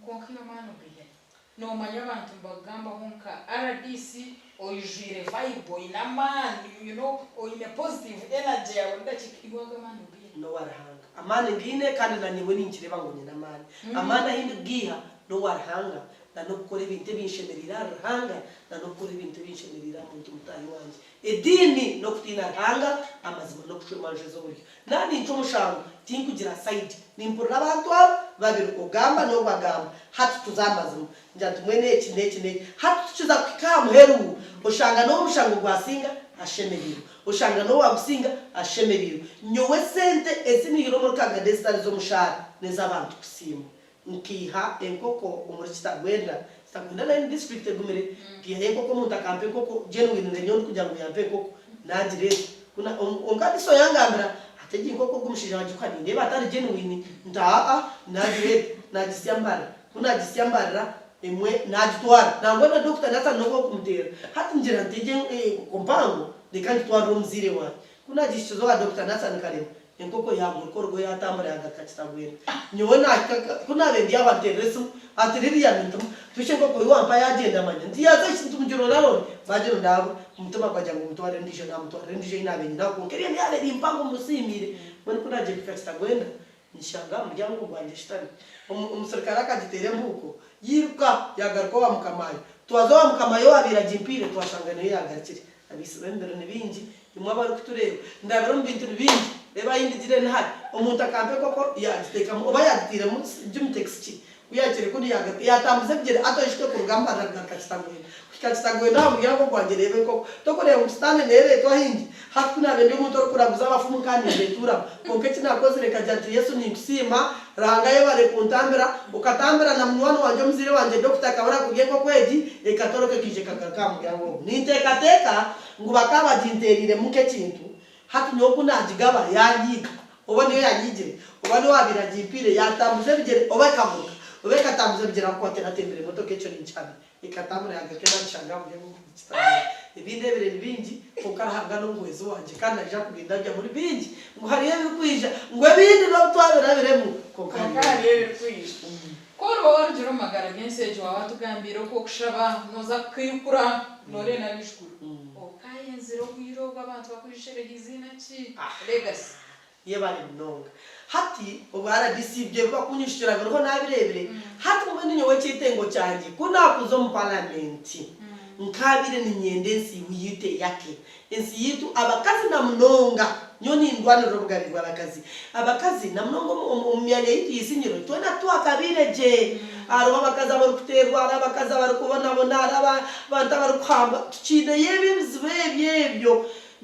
Kwonka iwe amaani ogaiha hi? Noomanya abantu nibakugambaho nka rdc oijwire vibe, oine amaani, you know, oine positive energy ya buri dakiika. Iwe ago amaani ogaiha hi? N'owa Ruhanga. Amaani ngaine kandi na nyowe ninkireeba ngu nyine amaani. Amaani ahu ndikugaiha n'owa Ruhanga. na n'okukora ebintu ebinshemereire ahari Ruhanga, na n'okukora ebintu ebinshemereire aha muntu mutaahi wangye. Ediini n'okutiina Ruhanga, amazima n'okucwa emanja ez'oburyo. Naaba nincwa omushango, tinkugira side. Nimpurira abantu aba babiri, ogamba n'ogu agamba. Hati tuze aha mazima. Ngira nti mbwenu eki n'eki n'eki. Hati tukiza kuhika aha muheru, oshanga n'ou omushango gwasinga ashemereirwe. Oshanga n'owaagusinga ashemereirwe. Nyowe esente ezi nihire omuri Kagadi ezitari z'omushaara n'ez'abantu kusiimwa. Nkaiha enkoko omuri Kitagwenda, Kitagwenda nayo ni district egumire, nkaihayo enkoko omuntu akampa enkoko genuinely nyowe ndikugira ngu yampa enkoko nagireeta ku na kwonka Diso yangambira ati egi nkoko ogu omushaija wagikuha nindeeba atari genuine nti aa nagireeta nagisya mbarira ku nagisya mbarira emwe nagitwara nangwa na doctor Nathan nobu okumuteera hati ngira nti egi enkoko mpango reka ngitwarire omuzaire wangye ku nagihikize owa Doctor Nathan Kalema Enkoko yaaguruka orugo yaatambura yaagaruka Kitagwenda. Nyowe naahika ka, ku naabaire ndi aho anteerera esimu ati, Lilian, nti, Twikye enkoko ei wampa yaagyenda manya. Nti, Yaaza hi? Nti, Mugira orarore. Baagira ngu omutima gwagira ngu mutwarire endiijo, naamutwarira endiijo ei naabaire nyine aho kwonka eriyo niyo yaabaire eri mpango mmusiimiire. Mbwenu ku naagiire kuhika Kitagwenda, nshanga aha muryango gwangye eshutami. Omuserukare akagiteera embuuko, yairuka yaagaruka owa mukamaayo. Twaza owa mukamaayo owaabaire agimpaire, twashanga niyo yaagarukire. Abaitsi b'emibiri ni baingi, imwe abarikutureeba. Ndabire omu bintu ni bingi. Reeba ahi ndigire ni hari. Omuntu akampa enkoko yaagiteekamu oba yaagitairemu Jimtex ki, ku yaagitaire kunu yaagaruka yaatambuza ebigyere ati oishwe kuruga Mbarara kugaruka Kitagwenda. Kuhika Kitagwenda aha muryango gwangye reeba enkoko. Tokureeba ngu sitaane neereetwa ahi ndi? Hati ku naabaire ndi omuntu orikuraguza abafumu nkaba nimbetuuramu. Kwonka eki naakozire nkagira nti, Yesu ninkusiima, Ruhanga yebare kuntambira, okatambira na munywani wangye omuzaire wangye Dokita akabura kurya enkoko egi, ekatoroka ekaija ekagaruka aha muryango ogu. Ninteekateeka ngu bakaba baginteereiremu nk'ekintu, hati nyowe ku naagigaba yaanyiiga, oba niyo yaanyiigire, oba niwe waabaire agimpaire, yaatambuza ebigyere oba ekaguruka, oba ekatambuza ebigyere ahabw'okuba teratembire motoka ekyo ninkihamya. Ekatambura yaagaruka naagishanga aha muryango ogu kitagwire. Ebindeebire ni bingi, kwonka Ruhanga n'omuhwezi wangye kandi naija kurinda bya muri bingi, ngu hariyo ebirikwija, ngu ebindi n'obu twabirabiremu, kwonka Kwonka hariyo hariyo ebirikwija. ebirikwija. Ku oriba warugire omu magara g'ensi egi waaba watugambiire oku okushaba nooza kukaikura nooreeba n'abaijukuru. Okaayenzire obwire obwo abantu bakwijukire eiziina ki? Legacy. Yebare munonga. Hati obu rdc ibyo ebi bakunyishukira biriho nabirebire, hati mbwenu nyowe ekyetengo kyangye ku nakuza omu paramenti nkabaire ninyenda ensi yitu eyake, ensi yitu abakazi namunonga nyowe nindwanirira obugabe bwabakazi, abakazi namunonga omu myanya yitu y'eisingiro twena titwakabaire gye, hariho abakazi abarikuterwa, hariho abakazi abarikubonabona, hariho abantu abarikuhambwa, tukiineyo ebyo ebizibu ebyo ebyo.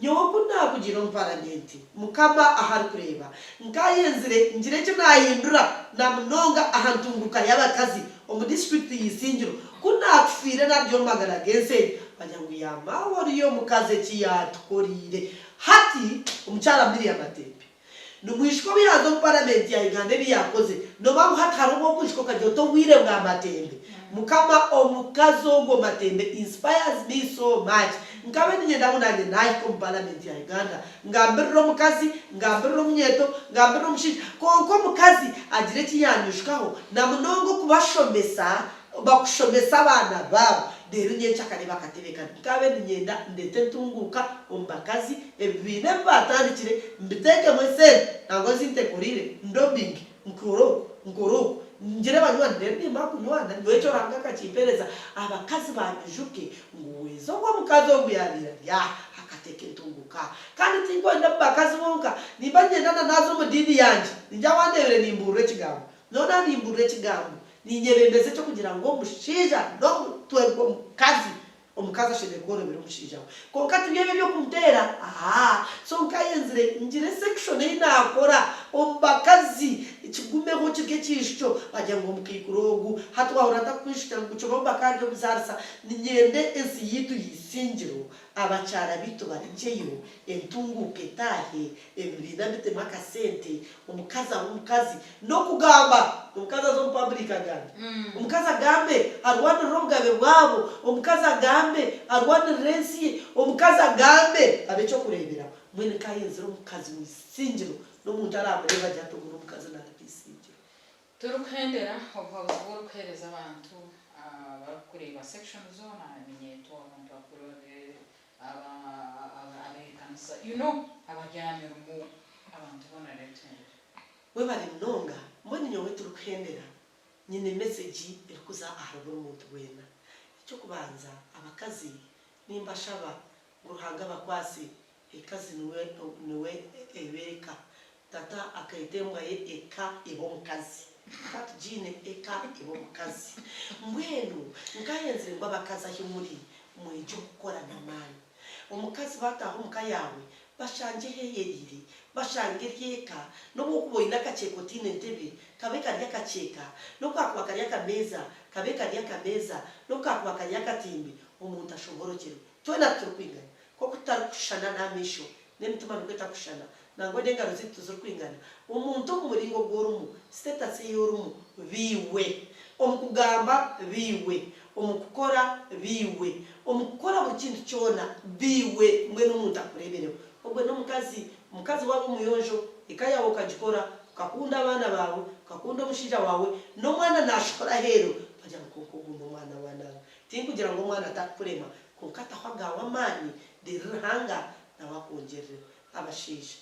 Nyowe ku naakugiire omu paramenti, Mukama ahu arikureeba, nkaayenzire ngire eki naahindura na munonga aha ntunguuka y'abakazi omu disiturikiti ya Isingiro. Ku naakufiire nari omu magara g'ensi egi, bagira ngu ya maawe oriya omukazi eki yaatukoriire. Hati, omukyara Miriam Matembe nimwijuka obu yaaza omu paramenti ya Uganda ebi yaakozire? Nooba ngu hati hariho obu orikwijuka okagira oti obwire bwa Matembe. Mukama omukazi ogwo Matembe inspires me so much. Nkaba niinyenda ngu naanye naahika omu paramenti ya Uganda ngambirire omukazi, ngambirire omunyeeto, ngambirire omushaija kwonka omukazi agire eki yaanyijukaho na munonga okubashomesa, bakushomesa abaana baabo reero nyencakare bakatebeekana. Nkaba niinyenda ndeete entunguuka omu bakazi, ebibiina ebi baatandikire mbiteekemu esente nangwa ezi ntekoreire ndobinge Nkore oku, nkore oku, ngire banywani, reero nimba kunywana, nyowe ekyo Ruhanga akakimpereza, abakazi banyijuke ngu weeza ogu omukazi ogu yaabaire ari aha, akateeka entunguka aha. Kandi tinkwenda omu bakazi bonka, nimba niinyenda na naaza omu diini yangye, ningira wandeebire nimbuurira ekigambo. Nyowe naaba nimbuurira ekigambo, Niinyebembeza eky'okugira ngu omushaija n'omutwe gw'omukazi. Omukazi ashemereire kworobera omushaija we. Kwonka tibyo ebyo eby'okumuteera, ahaa. So nkayenzire ngire section ei naakora omu bakazi kigumeho kiri ekiijukyo bagira ngu omukaikuru ogu hati waahurira atarikukwijukya ngu Kibaho akaba ari omuzaarisa. Niinyenda ensi yaitu ya Isingiro abakyara baitu barugyeyo, entunguuka etaahe, ebibiina bitemu akasente, omukazi abe omukazi, n'okugamba, omukazi aze omu public agambe, omukazi agambe arwanirire obugabe bwabo, omukazi agambe arwanirire ensi ye, omukazi agambe abe eky'okureeberaho. Mbwenu nkaayenzire omukazi w'eisingiro n'omuntu araamureeba agire ati ogu n'omukazi naaruga eisingiro. Turikuhendera, obuhabuzi obu orikuheereza abantu abarikukureeba section zoona, eminyeeto, abantu bakuru, ab'ekanisa, you know, abari aha mirimo, abantu boona reero tuhendere. Webare munonga, mbwenu nyowe turikuhendera nyine message erikuza ahari buri muntu weena. Ekyokubanza abakazi nimbashaba ngu Ruhanga abakwase Ekazi niwe niwe eba eka. Tata akeeta embwa ye eka eba omukazi. Ka tugiine eka eba omukazi. Mbwenu nkayenzire ngu abakazi ahi muri mwegye okukora n'amaani. Omukazi baataaha omu ka yaawe bashangye heyeriire, bashange eri eka, n'obu okuba oine akakyeka otaine ntebe, kabe kari akakyeka, n'obu kaakuba kari akameeza, kabe kari akameeza, n'obu kaakuba kari akatimbi, omuntu ashoborokyerwe. Twena titurikwingana. Nk'oku tutarikushushana n'amaisho, n'emitima nikwo etakushushana. Nangwa n'engaro zaitu tizirikwingana. Omuntu omu muringo ogu orimu, sitetasi ei orimu, ba iwe. Omu kugamba, ba iwe. Omu kukora, ba iwe. Omu kukora buri kintu kyona, ba iwe. Mbwenu omuntu akureebereho. Ogwe n'omukazi. Omukazi waaba omuyonjo, eka yaawe okagikora, okakunda abaana baawe, okakunda omushaija waawe, n'omwana naashohora aheeru, bagira ngu kwonka ogu n'omwana wa naanga. Tinkugira ngu omwana atakukurema, Kwonka taho agaawe amaani, reero Ruhanga nawe akwongyerere. Abashaija,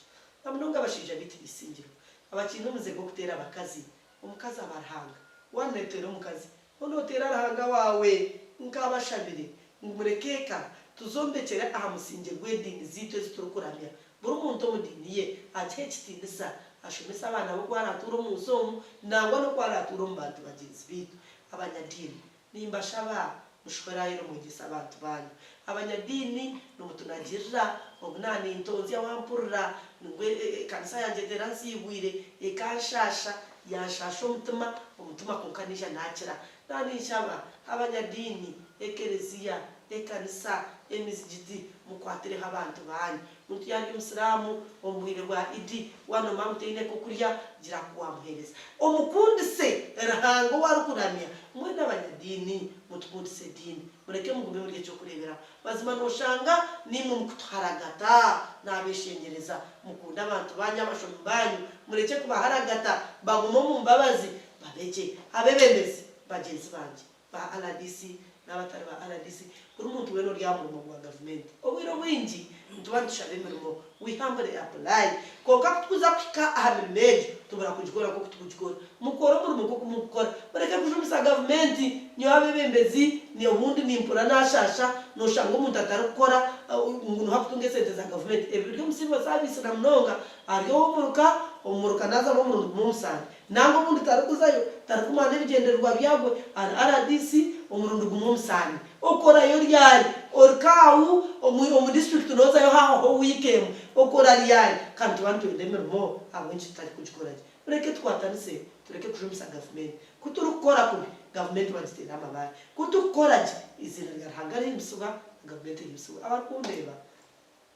na munonga abashaija baitu b'eisingiro, abakiine omuze gw'okuteera abakazi, omukazi aba Ruhanga. Waaba nooteera omukazi, hoona oteera Ruhanga waawe. Nkaabashabire ngu mureke eka tuzombekyere aha musingye gw'ediini zaitu ezi turikuramya. Buri muntu omu diini ye agihe ekitiinisa, ashomese abaana be oku araatuure omu nsi omu, nangwa n'oku araatuure omu bantu bagyenzi baitu. Abanyadiini, Nimbashaba mushohore aheeru mwegyese abantu baanyu. Abanyadiini nimutunagirira, obu naanintonzya wampurira ngu ekanisa yangye teransiibwire, ekanshaasha, yanshaasha omutima, omutima kwonka naija naakira. Naaninshaba abanyadiini, ekereziya, ekanisa, emizigiti, mukwatireho abantu baanyu. Omuntu yaaba ari Omusiraamu, omu bwire bwa Idi, waanoma ngu taine k'okurya, gira aku waamuheereza. Omukundise Ruhanga ou arikuramya. Mbwenu abanyadiini, mutukundise ediini. Mureke mugume muri eky'okureeberaho. Mazima nooshanga naimwe mukutuharagata. Naabeeshengyereza, mukunde abantu baanyu, abashomi baanyu. Murekye kubaharagata, bagume omu mbabazi, babe gye. Abeebembezi bagyenzi bangye, ba rdc n'abatari ba rdc, buri muntu weena ori aha murimo gwa gavumenti. Obwire obwingi nituba nitushaba emirimo, we humbly apply, kwonka ku tukuza kuhika aha mirimo egyo, tubura kugikora nk'oku turikugikora. Mukore omurimo nk'oku murikukora, mureke kujumisa gavumenti. Nyowe abeebembezi obundi nimpurira naashaasha, nooshanga omuntu atarikukora ngu niho arikutunga esente za gavumenti. Ebi biri omu civil service na munonga, ari ow'omuruka, omuruka naazamu omurundi gumwe omu sande. Nangwa obundi tarikuzayo, tarikumanya n'ebigyendererwa byagwe, ari rdc omurundi gumwe omu sande. Okorayo ryari? Ori kaawu omu district nozayo hahwaho wiiki emwe. Okora ryari? Kandi nituba nitwenda emirimo ahabw'enki tutarikugikora gye? Mureke tukwatanise tureke kujumisa gavumenti. Ku turikukora kubi, gavumenti bagiteera amabaare. Ku turikukora gye, eiziina rya Ruhanga rihimbisibwa na gavumenti ehimbisibwa. Abarikundeeba,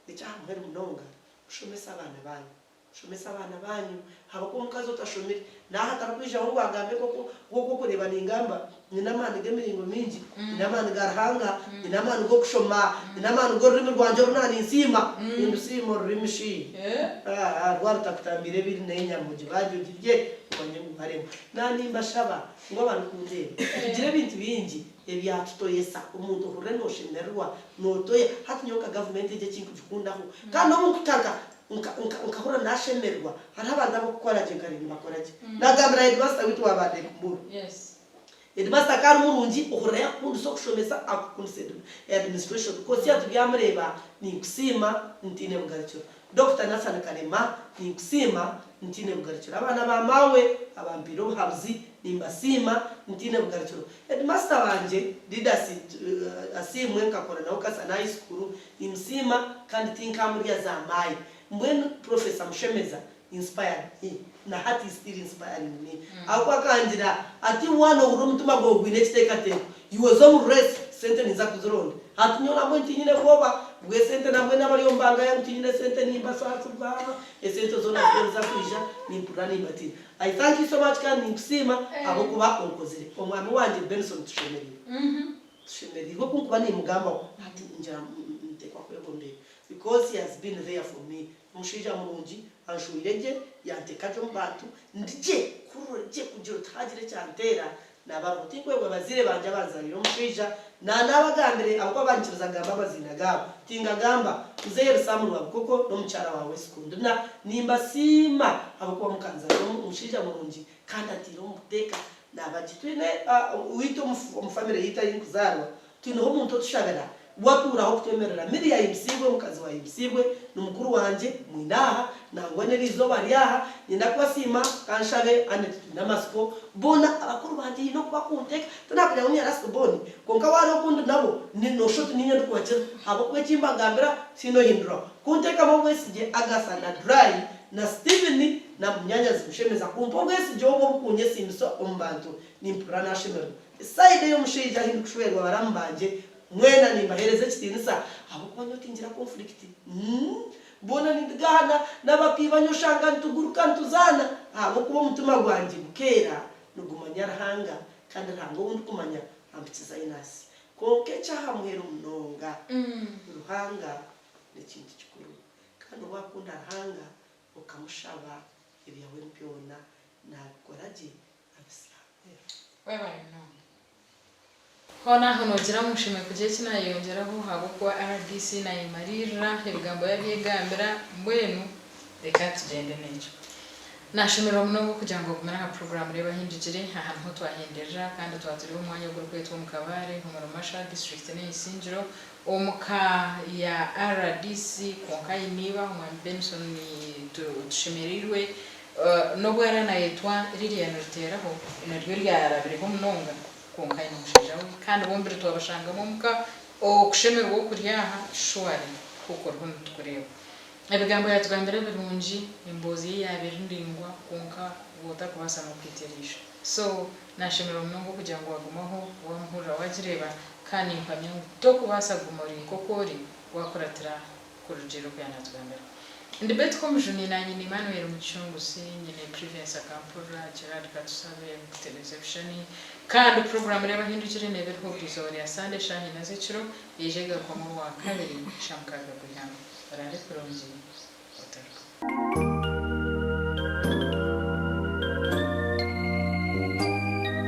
eky'aha muheru munonga, mushomese abaana baanyu. Shomesa abaana baanyu, ahabw'okuba omukazi otashomire naaha tarikwijaho ngu agambe nk'oku nk'oku orikureeba ningamba, nyine amaani g'emiringo mingi, nyine amaani ga Ruhanga, nyine amaani g'okushoma, nyine amaani g'orurimi rwangye oru naaninsiima, nindusiima orurimi shi? Aa rwarutakutambiire ebiri n'enyama ogibaagye ogirye omanye ngu waremwa. Naanimbashaba ngu abarikundeeba tugire ebintu bingi ebyatutoyesa, omuntu ohurire nooshemererwa, nootoya, hati nyowe nka gavumenti egi eki nkugikundaho kandi n'obu nkuhika nka Nka, nka, nkahurira naashemererwa. Hariho abantu ab'okukora gye nkareeba nibakora gye. Naagambira heedimasita waitu wa Badekumuru. Heedimasita ka ari murungi, ohurira yaakukundisa okushomesa, akukundisa administration. Kosiya Turyamureeba, ninkusiima ntaine bugarukiro. Dokita Nathan Kalema, ninkusiima ntaine bugarukiro. Abaana ba maawe abampaire obuhabuzi, nimbasiima. ntiine bugarukiro. Headmaster wangye Didas Asiimwe nkakora nawe Kasana High School nimusiima kandi tinkamurya za maaya. Mbwenu Professor Mushemeza inspired me na hati he's still inspiring me ahabw'okuba akangira ati waana ohurira omutima gwawe gwine ekiteekateeko iwe oze omu race sente ninza kuzironda. Hati nyowe nambwenu tinyine bwoba bw'esente nambwenu abari omu bangaya ngu tinyine sente nimbasaasibwa esente zoona ziriyo niza kwija nimpurira nimbatiina. I thank you so much kandi ninkusiima ahabw'okuba onkozire omwami wangye Benson Tushemereirwe. Tushemereirwe ku nkuba nimugambaho hati ngira nteekwa kwegombeera because he has been there for me. Omushaija murungi anshweire gye yanteeka gye omu bantu ndi gye kurura gye kugira oti haagira ekyanteera Naaba ariho. Tinkwebwa bazaire bangye abanzaariire omushaija. Naanabagambire ahabw'okuba banyikiriza kugamba amaziina gaabo. Tingagamba. Muzeeyi Rusamu Rwabukoko n'omukyara waawe Sikundina. Nimbasiima ahabw'okuba mukanzaarira omushaija murungi kandi antaire omu buteeka. Naaba gye. Twine owaitu omu famire yaitu ahi nkuzaarwa, Twineho omuntu otushabira, watuuraho kutwemerera. Milly ayimusiibwe, omukazi wa Ayimusiibwe ni mukuru wangye, mwine aha, nangwa n'eriizooba ari aha. Niinyenda kubasiima, ka nshabe Annet Twinamatsiko, boona abakuru bangye haine oku bakunteeka. Tinakugira ngu ni last born, kwonka wareeba oku ndi nabo, nooshusha oti niinye ndikubakira ahabw'okuba eki mbagambira tihaine ohinduraho. Kunteekamu obwesigye Agatha na Dry na Steven na munyaanyazi Mushemeza kumpa obwesigye obwo obukunyesiimisa omu bantu, nimpurira naashemererwa. Esayidi ey'omushaija ahi ndikushwerwa baramu bangye mwena nimbaheereza ekitiinisa ahabw'okuba nyowe tingira conflict. Boona nindigaana n'abakiiba nyowe oshanga nituguruka nituzaana ahabw'okuba omutima gwangye gukeera nigumanya Ruhanga kandi Ruhanga ou ndikumanya ampikize Ainasi. Kwonka eky'aha muheru munonga Ruhanga n'ekintu kikuru kandi waakunda Ruhanga okamushaba ebyawe byona naabikora gye abisangwe. Webare munonga. Hoona aho nogira ngu nshemereire kugira eki nayeyongyeraho ahabw'okuba rdc nayemariirira ebigambo yabyegambira mbwenu reka tugyende n'ekyo. Nashemererwa munonga okugira ngu ogumire aha puroguraamu Reeba Ahindugire. Aha niho twahenderera kandi twaba turi omu mwanya ogurikwetwa omu Kabale omuri Masha disiturikiti n'eya Isingiro omu ka ya rdc kwonka aine iba Omwami Benson Tushemereirwe. N'obu araabe naayetwa Lilian Ruteraho, niryo ryarabireho munonga, kwonka aine omushaija we kandi bombiri twabashangamu omuka. Okushemererwa okuri aha surely kwokwo oriho nitukureeba. Ebigambo yaatugambira birungi, emboozi ye yaaba eri ndaingwa kwonka waaba otarikubaasa n'okwita eriisho. So naashemererwa munonga okugira ngu waagumaho waamuhurira waagireeba kandi nimpamya ngu tokubaasa kuguma ori nk'oku ori waakuratira Kurugiirira oku yaanatugambira. Ndi Betty Komujuni naanye ni Emmanuel Mucunguzi, nyine Privence Akampurira, Gerard Katusabe, kutereeza ebishushani kandi puroguraamu Reeba Ahindukire neeba eriho buri izooba rya Sande eshaaha ina z'ekiro eija egarukwamu Orwakabiri eshaaha mukaaga gw'eihangwe. Oraare kurungi, otaruga.